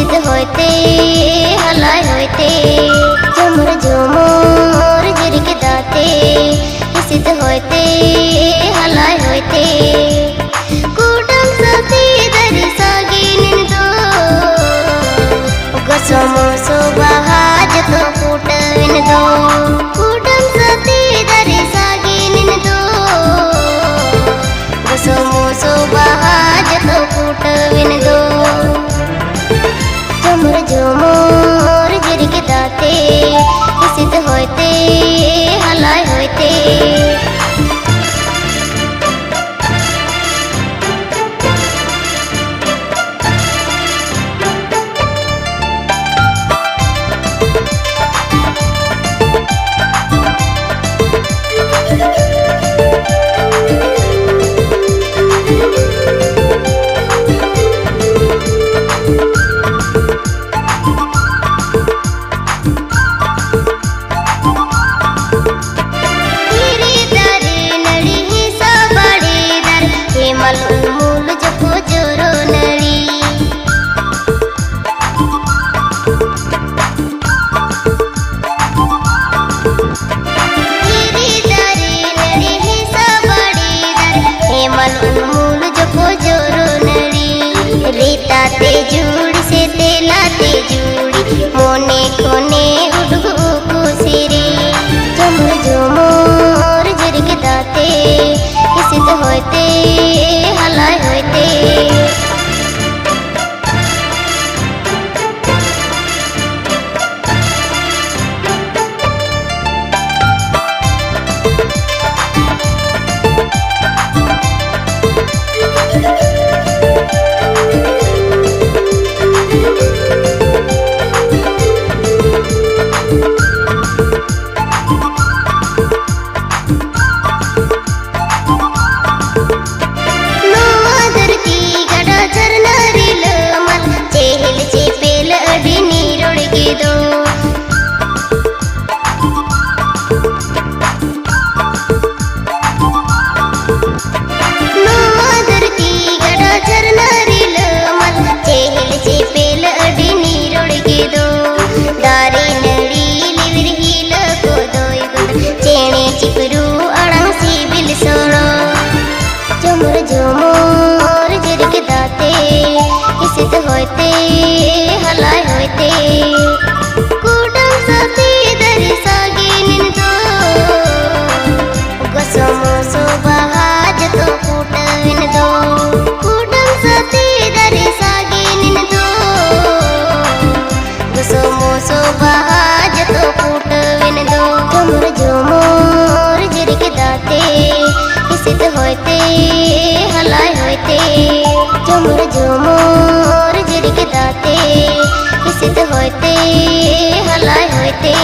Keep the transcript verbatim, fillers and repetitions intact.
ᱦᱤᱥᱤᱫ ᱦᱚᱭᱛᱮ, ᱦᱟᱞᱟᱭ ᱦᱚᱭᱛᱮ, ᱡᱷᱩᱢᱩᱨ ᱡᱷᱩᱢᱩᱨ ᱡᱤᱨᱤᱠ ᱫᱟᱛᱮ᱾ ᱦᱤᱥᱤᱫ ᱦᱚᱭᱛᱮ, ᱦᱟᱞᱟᱭ ᱦᱚᱭᱛᱮ, ᱠᱩᱰᱟᱹᱢ ᱥᱟᱛᱮ ᱫᱟᱨᱮ ᱥᱟᱜᱤᱱ ᱫᱚ, ᱜᱚᱥᱚᱢᱚᱥᱚ ᱵᱟᱦᱟ ᱡᱚᱛᱚ ᱠᱩᱴᱟᱹᱣᱤᱱ ᱫᱚ᱾ ᱠᱩᱰᱟᱹᱢ ᱥᱟᱛᱮ ᱫᱟᱨᱮ ᱥᱟᱜᱤᱱ ᱫᱚ, ᱜᱚᱥᱚᱢᱚᱥᱚ ᱵᱟᱦᱟ ᱡᱚᱛᱚ ᱠᱩᱴᱟᱹᱣᱤᱱ ᱫᱚ᱾ ᱡᱷᱩᱢᱩᱨ ᱡᱷᱩᱢᱩᱨ ᱡᱤᱨᱤᱠ ᱫᱟᱛᱮ, ᱦᱤᱥᱤᱫ ᱦᱚᱭᱛᱮ, ᱦᱟᱞᱟᱭ ᱦᱚᱭᱛᱮ᱾ ᱦᱚᱭᱛᱮ, ᱦᱟᱞᱟᱭ ᱦᱚᱭᱛᱮ, ᱠᱩᱰᱟᱹᱢ ᱥᱟᱛᱮ ᱫᱟᱨᱮ ᱥᱟᱜᱮᱱ ᱫᱚ, ᱜᱚᱥᱚᱢᱚᱥᱚ ᱵᱟᱦᱟ ᱡᱚᱛᱚ ᱯᱷᱩᱴᱟᱹᱣᱮᱱ ᱫᱚ, ᱠᱩᱰᱟᱹᱢ ᱥᱟᱛᱮ ᱫᱟᱨᱮ ᱥᱟᱜᱮᱱ ᱫᱚ, ᱜᱚᱥᱚᱢᱚᱥᱚ ᱵᱟᱦᱟ ᱡᱚᱛᱚ ᱯᱷᱩᱴᱟᱹᱣᱮᱱ ᱫᱚ, ᱡᱷᱩᱢᱩᱨ ᱡᱷᱩᱢᱩᱨ ᱡᱤᱨᱤᱠ ᱫᱟᱛᱮ, ᱦᱤᱥᱤᱫ ᱦᱚᱭᱛᱮ, ᱦᱟᱞᱟᱭ ᱦᱚᱭᱛᱮ, ᱡᱷᱩᱢᱩᱨ ᱡᱷᱩᱢᱩᱨ ᱡᱤᱨᱤᱠ ᱫᱟᱛᱮ, ᱦᱤᱥᱤᱫ ᱦᱚᱭᱛᱮ, ᱦᱟᱞᱟᱭ ᱦᱚᱭᱛᱮ᱾